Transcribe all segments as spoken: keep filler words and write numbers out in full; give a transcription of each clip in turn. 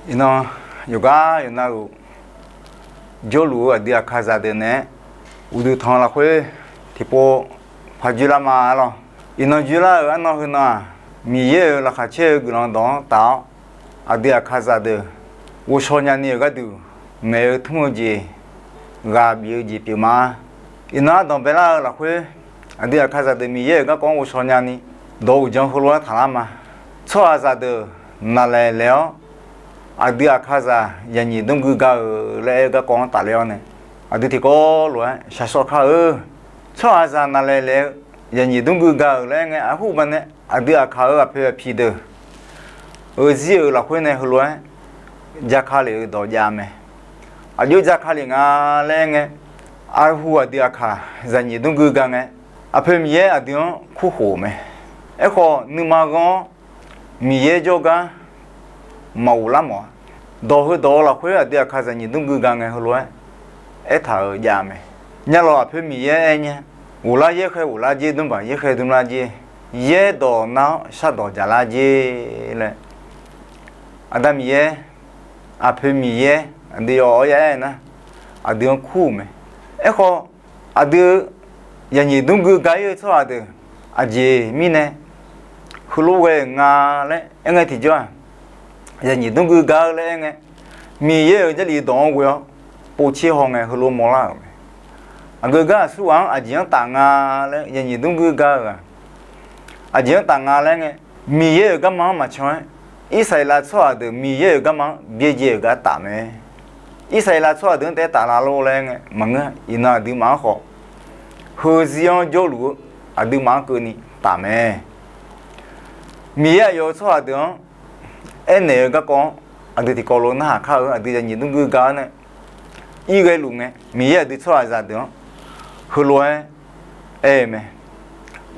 Iqnan yawqgar yawqnav-euq jawrluf-eu aqdui aqkaqzaq deuq naeq-aer uqduq tanq-eu lafkhoer tiqpov paq joerlar ma lawr. Iqnan joerlar-euq arnan heunan-aq, Miqyaer-euq laqkhaq caer-eu guiqlanq dawq-anr taf-awr, aqdui aqkaqzaq deuq ghovshaw nyani-euq gharduq, maeq-eu tmr-eu jeq, ghaq bif-eu jeq pyeuf ma. Iqnan ardanq baelar-eu lafkhoer, aqdui aqkaqzaq deuq Miqyaer-euq garkawv-anr ghovshaw nyani, dawq uqdzan heulof-aer taqlar ma. Tsawrhaqzaq deuq naqlaeq laeq-awr, aqdui aqkaqzaq zaqnyiq dmrgui ga-euq laer aer-eu garkawv-anr tafler-awr nae, aqdui tiqkawv lof-aer shaqshawr kar-eu. Tsawrhaqzaq naqlaeq laeq-eu zaqnyiq dmrgui ga-euq laer aer ngae, arhur baqdanae aqdui aqkaq-euq aqpoeq aqpiq deuq-euq zir-euq lafkhoer nae heulof-aer jaka lef-eu dawq jav mae. Aqjox jaka lef nga laer aer ngae, arhu aqdui aqkaq zaqnyiq dmrgui ga ngae, aqpoeq Miqyaer aqdui-anr kurkhof-euq mae. Aerkhawf, nuima ghanr-awr Miqyaer jawrgar maqghof lar mawf-a. Dawq heudawq-eu lafkhoer aqdui aqkaq zaqnyiq dmrgui ga ngae heulof-aer aertaq-euq jav mae. Nyalawq aqpoeq Miqyaer aer nya, ghoflar yaerkhaer ghoflar jer, dmrbaq yaerkhaer dmrlar jer, yaerdawq nar-awr shardawq jaqlar jer laer, Aqda Miqyaer, aqpoeq Miqyaer aqdui yawf-awr ya aer nar, aqdui-anr kur-euq mae. Aerkhawf, aqdui zaqnyiq dmrgui ga-ir-eu tsawrhaq deuq aqjeq mirnae heulof ghae-euq nga laer aer ngae tiqjawr-aq, zaqnyiq dmrgui ga-eu laer aer ngae, Miqyaer-euq Jarlif dawq-anr ghoe-awr povtser haw ngae heulof mawrlar-euq mae. Aqgeu gar aqsurghaq-anr aqjeq-anr taf nga laer zaqnyiq dmrgui ga-euq-aq, aqjeq-anr taf nga laer ngae, Miqyaer-euq garma-anr maqcan-aer, Irsaqleqlav tsawrhaq deuq Miqyaer-euq garma-anr byaerdzae-euq gar taf mae. Irsaqleqlav tsawrhaq deuq-anr taef-aer taf la lor laer ngae maqngeur-a. Iqnan aqduimaf-anr khawf, heuzir-anr jawrluf-eu aqduimaf-anr keuvni taf mae. Miqyaer aqyawf-euq tsawrhaq deuq-anr aernaeq-eu garkawv-anr aqdui tiqkawv lof narhaq kar-eu, aqdui zaqnyiq dmrgui ga-awr nae irghae luf ngae, Miqyaer aqdui tsawrhaqzaq deuq-anr heulof-aer aer-eu mae.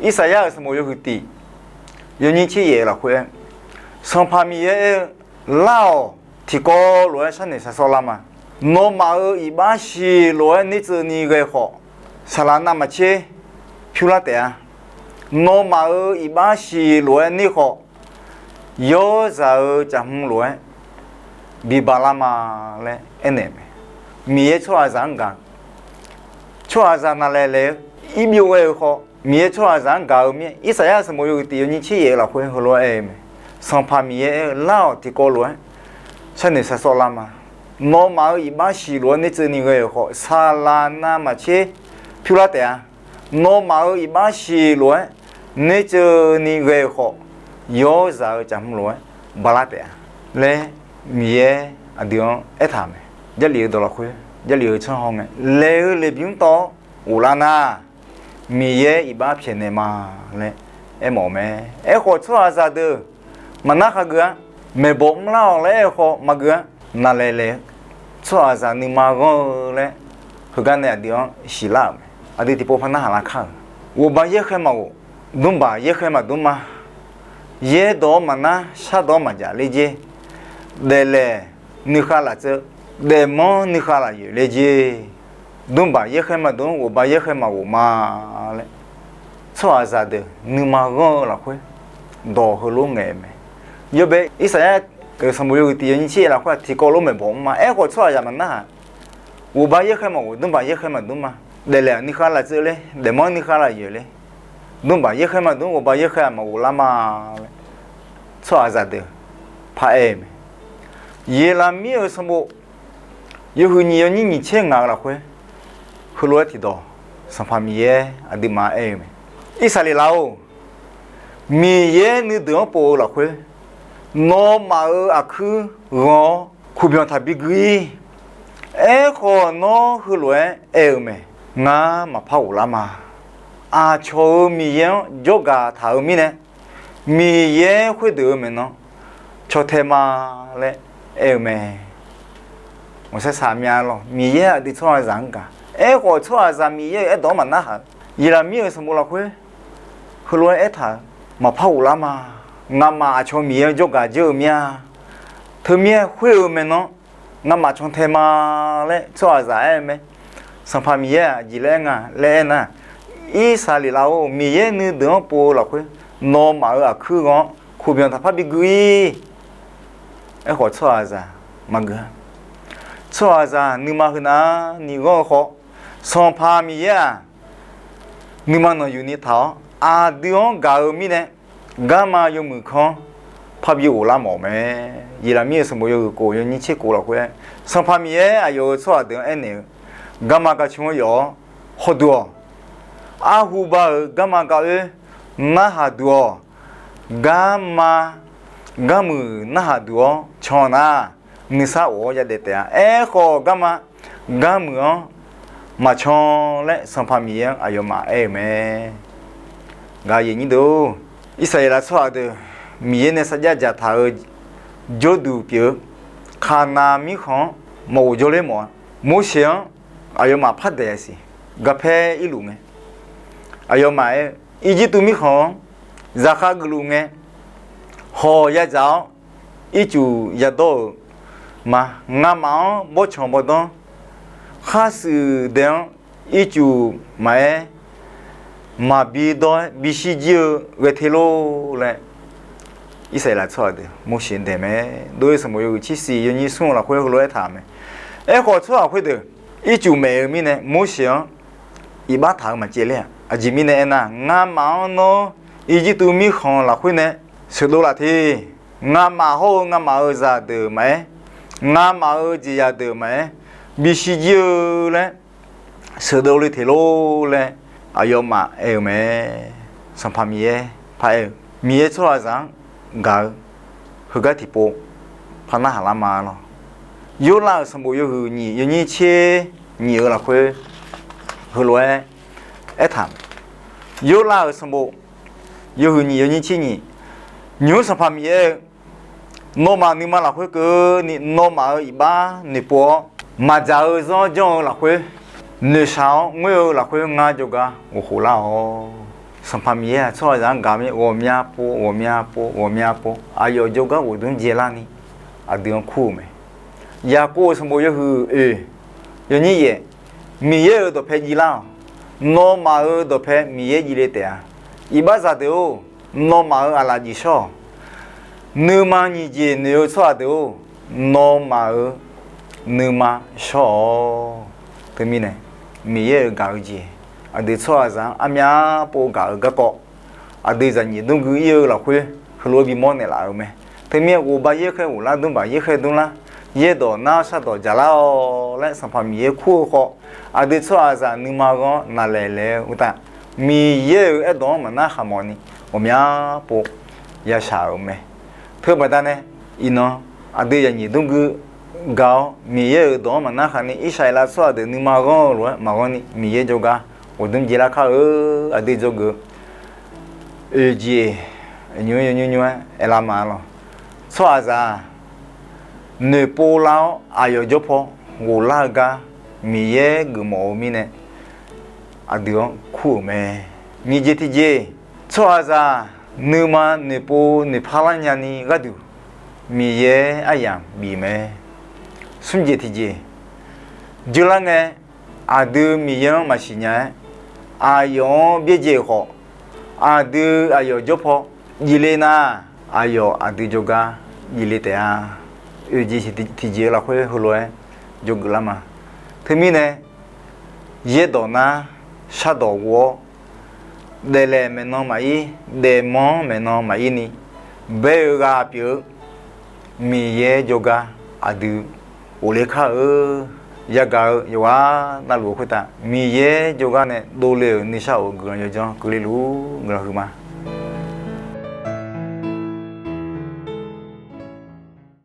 Irsaqyar-euq sanqbof yawhuiq tiq, yawnyir tser yaef lafkhoer-aer, Sanqpaq Miqyaer aer-eu, Lar-awq. Tiqkawv lof-aer sharnoeq shaqsawr lar ma. Nawmaf-euq iqbax siq lof-aer nertseuvni ghae khawf, saqlaq navmaqtser pyurlar taef-a. Nawmaf-euq iqbax siq lof-aer ner khawf, yawrzaq-eu caf hmq lof-aer bi bala ma laer aernaeq mae. Miqyaer tsawrhaqzaq-anr gaq, tsawrhaqzaq naqlaeq laeq-eu irbyov ghae-eu khawf, Miqyaer tsawrhaqzaq-anr gaq-eu mir-aer, Irsaqyar-euq sanqbof yawhuiq tiq yawnyir tser yaef-eu lafkhoer heulof-aer aer-eu mae. Sanqpaq Miqyaer aer-eu, Lar-awq. Tiqkawv lof-aer sharnoeq shaqsawr lar ma. Nawmaf-euq iqbax siq lof-aer nertseuvni ghae-euq khawf, saqlaq navmaqtser pyurlar taef-a. Nawmaf-euq iqbax siq lof-aer nertseuvni ghae-euq khawf, yawrzaq-eu caf hmq lof-aer bala taef-a laer Miqyaer aqdui-anr aertaq mae. Jarlif-eu dawq lafkhoer, Jarlif-eu tsanr haw ngae, laeq-eu laeqbymr tawv-awr ghoflar nar, Miqyaer iqbax pyaeqnaeq ma laer aermawf-eu mae. Aerkhawf, tsawrhaqzaq deuq maqnar hageuf-a. Maeqbawq mrlar-awq laer aer-eu khawf maqgeuf-a. Naqlaeq laeq-eu tsawrhaqzaq nuima ghanr-eu laer heugar nae aqdui-anr siqlar-euq mae. Aqdui tiqpov par narhaq lar kar-euq, ghofbav yaerkhaer maqghof, dmrbaq yaerkhaer maqdmr ma. Yaerdawq-anr maqnar, shardawq-anr maqjaq ler jer. Daeflaeq nuikhav laftseuv, daefmanr nuikhav lafyoeq ler jer. Dmrbaq yaerkhaer maqdmr, ghofbav yaerkhaer maqghof ma laer, tsawrhaqzaq deuq nuima ghanr-eu lafkhoer dawq heulof ngaeq-eu mae. Yawbae Irsaqyar-euq sanqbof yawhuiq tiq yawnyir tser yaef lafkhoer-aq, tiqkawv lof maeqbawq mr ma. Aerkhawf, tsawrhaqzaq maqnar-aq, ghofbav yaerkhaer maqghof, dmrbaq yaerkhaer maqdmr ma. Daeflaeq nuikhav laftseuv ler, daefmanr nuikhav lafyoeq ler. Dmrbaq yaerkhaer maqdmr, ghofbav yaerkhaer-aq maqghof lar ma laer, tsawrhaqzaq deuq paraer-eu mae. Yeqlaqmir-euq sanqbof yawhuiq nyiq yawnyir nyiq tser ngaq-eu lafkhoer heulof-aer tiqdawq Sanqpaq Miqyaer aqduimaf-anr aer-eu mae. Irsaqleqlav-or, Miqyaer nuideuq-anr pov-eu lafkhoer, nawmaf-euq aqkuir ghanq-awr kubyan taqbi gui-ir. Aerkhawf, nawr heulof-aer aer-eu mae. Ngar maqpar ghoflar ma. Aqcawq-euq Miqyaer-anr jawrgaq taq-euq mirnae, Miqyaer khoerdeuq-euq maeqnan caw tae ma laer aer-eu mae. Ghawqshaq saqmya lawq, Miqyaer aqdui tsawrhaqzaq-anr gaq. Aerkhawf, tsawrhaqzaq Miqyaer-euq aerdawq-anr maqnarhaq-eu, Yeqlaqmir-euq sanqbof lafkhoer heulof-aer aertaq-euq, maqpar ghoflar ma. Ngamaf aqcawq Miqyaer-anr jawrgaq dzeur-eu mir-a. Teumirnae khoer-euq maeqnan ngamaf caw tae ma laer tsawrhaqzaq aer-eu mae. Sanqpaq Miqyaer-aq aqjeq laer aer nga laer aernar, Irsaqleqlav-or, Miqyaer nuideuq-anr pov-eu lafkhoer, nawmaf-euq aqkuir ghanq-awr kubyan taqpar bi gui-ir. Aerkhawf, tsawrhaqzaq maqgeuf-a. Tsawrhaqzaq nuima heunav ni ghanr-eu khawf, Sanqpaq Miqyaer-aq, nuima nanqyuni taq-awr aqdui-anr gaq-eu mirnae, garma yawmuiq kanr parbi ghoflar mawf-euq mae. Yeqlaqmir-euq sanqbof yawhuiq kof yawnyir tser kof lafkhoer-aer, Sanqpaq Miqyaer aqyawf-euq tsawrhaq deuq-anr aernaeq-eu, garma gaqcmq-anr yawf-awr hawduq-awq. Arhu ba-euq garma gaq-oer narhaq duq-awq. Garma garmuiq narhaq duq-awr can nar, nuisar of-awr yadaef taef-a. Aerkhawf, garma garmuiq-anr maqcan laer Sanqpaq Miqyaer-anr aqyawfmaf aer-euq mae. Gaq-eu aqyuif aqnyir deuq-or, Irsaqleqlav tsawrhaq deuq Miqyaer nae sarjax dzaqtaq-eu jawrduq pyeuf-eu Kaqnav mirkhanq-anr maqghof jawrler mawf-a. Morseq-anr aqyawfmaf par daeq-a siq, garpaer irluf ngae, aqyawfmaf aer-eu, Irjirtuv mirkhanq-anr zaqkhav geufluf ngae, hawq yadzaq-awr ircuf yadawr-euq ma. Ngamaf-anr bawrtsanq bawrdanr, khar shuif dae-anr ircuf maqaer, maqbi dawr-aer bishir jir-eu ghae te lor laer, Irsaqleqlav tsawrhaq deuq Morseq-anr daeq mae. Dov-ir sanqbof yawhuiq tser siq yawnyir smr-eu lafkhoer heulof-aer aertaq-euq mae. Aerkhawf, tsawrhaq khoerdeuq ircuf maef-eu mirnae Morseq-anr iqbax taq-eu maqcaev ler-aq, aqjeq mirnae aernar, ngamaf-anr nawr Irjirtuv mirkhanq lafkhoer nae sheuqdov laf te. Ngamaf hawr-eu ngamaf-euq zaqdeuq maqaer, ngamaf-euq jeqzaq deuq maqaer, bishir jir-eu laer sheuqdov le teq lor laer aqyawfmaf aer-eu mae. Sanqpaq Miqyaer paraer-eu, Miqyaer tsawrhaqzaq-anr gaq-eu heugar tiqpov par narhaq lar ma lor. Yorlav-euq sanqbof yawhuiq nyiq yawnyir tser nyiq-eu lafkhoer heulof-aer aertaq-euq mae. Yorlav-euq sanqbof yawhuiq nyiq yawnyir tser nyiq, nymq-mr Sanqpaq Miqyaer-eu, nawmaf nuima lafkhoer keuvni nawmaf-euq iqbax noeqpov-awr, maqdzaq-eu zanr janr-eu lafkhoer, noeqshaq-awr ngoer-eu lafkhoer ngar jawrgar ghofkhof lar-awq. Sanqpaq Miqyaer-aq, tsawrhaqzaq-anr gaq mir ghawqmya pov, ghawqmya pov, ghawqmya pov, aqyawf jawrgar ghofdmr dzaelar ni aqdui-anr kur-euq mae. Yaqkov-euq sanqbof yawhuiq oeq yawnyir yaef, Miqyaer-euq dawqpae jiv lar-awq. Nawmaf-euq dawqpae Miqyaer jiv le taef-a. Iqbaxzaq deuq-or, nawmaf-euq aqlaf jif shawr-awq. Nuima nyiq jeq noeq-eu tsawrhaq deuq-or, nawmaf-euq nuima shawr-awq. Teumirnae, Miqyaer-euq gaq-eu jeq, aqdui tsawrhaqzaq-anr armyavpov gaq-eu garkawv, aqdui zaqnyiq dmrgui ir-eu lafkhoer heulof-aer bimawr naeqlaf-euq mae. Teumir ghofbar yaerkhaer ghoflar, dmrbaq yaerkhaer dmrlar, yaerdawq nar shardawq dzaqlar-awq laer Sanqpaq Miqyaer kur-eu khawf, aqdui tsawrhaqzaq nuima ghanr naqlaeq laeq-eu uqtaf, Miqyaer-euq aerdawq-anr maqnar khaq mawfni ghawqmya pov yashaq-euq mae. Teubaqda nae, iqnan aqdui zaqnyiq dmrgui gaq-awr Miqyaer-euq dawq-anr maqnar khaqni Irsaqleqlav tsawrhaq deuq nuima ghanr-eu lof-aer maqghanr ni Miqyaer jawrgar ghofdmr dzaelar kar-eu aqdui dzawgeuf-eu oeqjeq nymr yaw nymr nymr-aer aerlar ma lor. Tsawrhaqzaq noeqpov lar-awr aqyawf jawr paw ghoflar-eu gar Miqyaer geufmawf-eu mirnae, aqdui-anr kur-euq mae. Nyiq jeq tiqjeq, tsawrhaqzaq nuima noeqpov noeqpar lar nyani gharduq Miqyaer aryamq bif mae. Smr jeq tiqjeq, jeular ngae aqdui Miqyaer-anr maqsiq nya-aer, aqyawf-anr byaerdzae-euq khawf, aqdui aqyawf jawr paw jifle nar, aqyawf aqdui jawrgar jifle taef-a. Oeqjeq tiqjeq-eu lafkhoer heulof-aer jawrgeuf lar ma. Teumirnae, yaerdawq nar shardawq ghov-awr, daeflaeq maeqnan maqir, daefmanr maeqnan maqir ni bae-eu ghaq pyeuf-eu Miqyaer jawrgar aqdui ghofler kar-eu. Yagaq-eu yawqghaq navluf-eu khoertav Miqyaer jawrgar nae dovle-euq nuishar of-eu guiqlanq yawdzanr keuvle luf-ur guiqlanq huiqma.